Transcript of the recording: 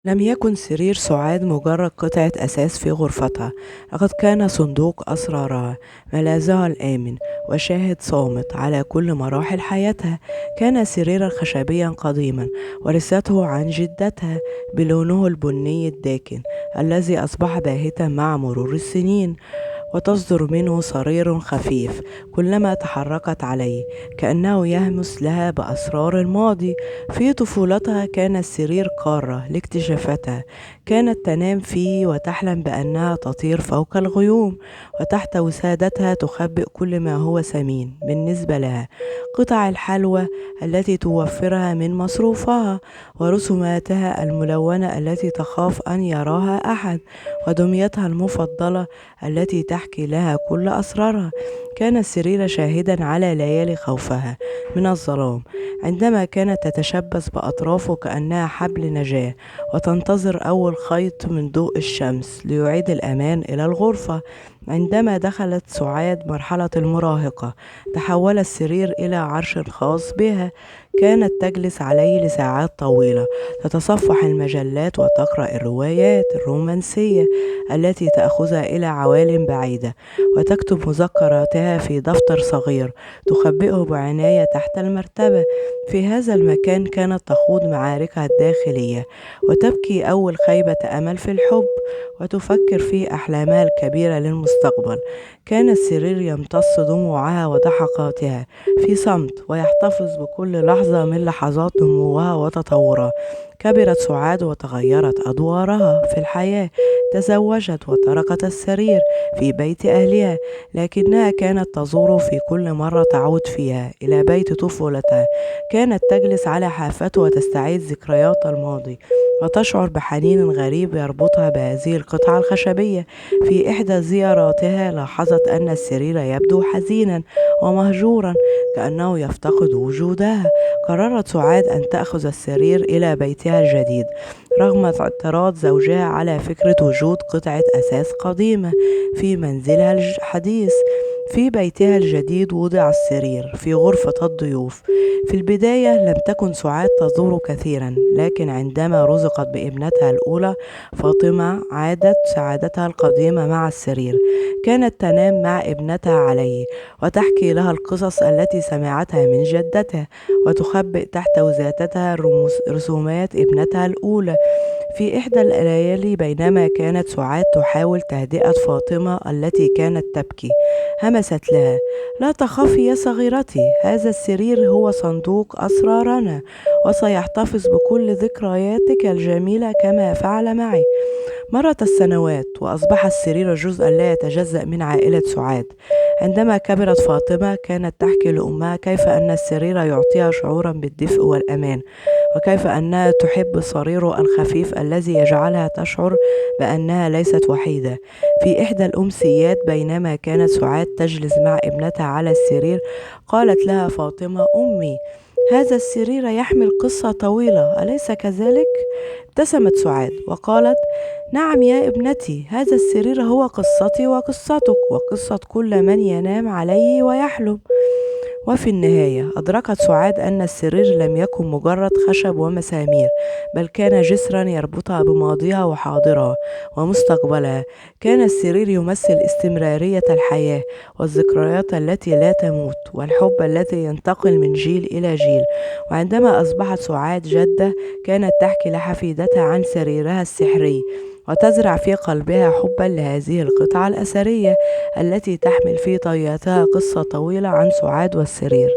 لم يكن سرير سعاد مجرد قطعة أثاث في غرفتها، لقد كان صندوق أسرارها، ملاذها الآمن، وشاهد صامت على كل مراحل حياتها. كان سريرا خشبيا قديما ورثته عن جدتها بلونه البني الداكن الذي أصبح باهتا مع مرور السنين، وتصدر منه صرير خفيف كلما تحركت عليه كأنه يهمس لها بأسرار الماضي. في طفولتها كان السرير قارة لاكتشافتها، كانت تنام فيه وتحلم بأنها تطير فوق الغيوم، وتحت وسادتها تخبئ كل ما هو ثمين بالنسبة لها، قطع الحلوى التي توفرها من مصروفها، ورسوماتها الملونة التي تخاف أن يراها أحد، ودميتها المفضلة التي تحكي لها كل أسرارها. كان السرير شاهدا على ليالي خوفها من الظلام عندما كانت تتشبث بأطرافه كأنها حبل نجاة، وتنتظر أول خيط من ضوء الشمس ليعيد الأمان إلى الغرفة. عندما دخلت سعاد مرحلة المراهقة تحول السرير إلى عرش خاص بها، كانت تجلس عليه لساعات طويلة تتصفح المجلات وتقرأ الروايات الرومانسية التي تأخذها إلى عوالم بعيدة، وتكتب مذكراتها في دفتر صغير تخبئه بعناية تحت المرتبة. في هذا المكان كانت تخوض معاركها الداخلية، وتبكي أول خيبة أمل في الحب، وتفكر في أحلامها الكبيرة للمستقبل. كان السرير يمتص دموعها وضحكاتها في صمت، ويحتفظ بكل لحظة من لحظات نموها وتطورها. كبرت سعاد وتغيرت أدوارها في الحياة، تزوجت وتركت السرير في بيت أهلها، لكنها كانت تزوره في كل مرة تعود فيها إلى بيت طفولتها. كانت تجلس على حافته وتستعيد ذكريات الماضي، وتشعر بحنين غريب يربطها بهذه القطعة الخشبية. في إحدى زياراتها لاحظت أن السرير يبدو حزينا ومهجورا كأنه يفتقد وجودها. قررت سعاد أن تأخذ السرير إلى بيتها الجديد رغم اعتراض زوجها على فكرة وجود قطعة أثاث قديمة في منزلها الحديث. في بيتها الجديد وضع السرير في غرفة الضيوف. في البداية لم تكن سعاد تزور كثيرا، لكن عندما رزقت بابنتها الأولى فاطمة عادت سعادتها القديمة مع السرير. كانت تنام مع ابنتها عليه وتحكي لها القصص التي سمعتها من جدتها، وتخبئ تحت وسادتها رسومات ابنتها الأولى. في إحدى الليالي بينما كانت سعاد تحاول تهدئة فاطمة التي كانت تبكي، همست لها: لا تخافي يا صغيرتي، هذا السرير هو صندوق أسرارنا، وسيحتفظ بكل ذكرياتك الجميلة كما فعل معي. مرت السنوات وأصبح السرير جزءا لا يتجزأ من عائلة سعاد. عندما كبرت فاطمة كانت تحكي لأمها كيف أن السرير يعطيها شعورا بالدفء والأمان، وكيف أنها تحب صريره الخفيف الذي يجعلها تشعر بأنها ليست وحيدة. في إحدى الأمسيات بينما كانت سعاد تجلس مع ابنتها على السرير، قالت لها فاطمة: أمي، هذا السرير يحمل قصة طويلة، أليس كذلك؟ ابتسمت سعاد وقالت: نعم يا ابنتي، هذا السرير هو قصتي وقصتك وقصة كل من ينام عليه ويحلم. وفي النهاية أدركت سعاد أن السرير لم يكن مجرد خشب ومسامير، بل كان جسرا يربطها بماضيها وحاضرها ومستقبلها. كان السرير يمثل استمرارية الحياة والذكريات التي لا تموت والحب الذي ينتقل من جيل إلى جيل. وعندما أصبحت سعاد جدة كانت تحكي لحفيدتها عن سريرها السحري، وتزرع في قلبها حبا لهذه القطعة الأثرية التي تحمل في طياتها قصة طويلة عن سعاد والسرير.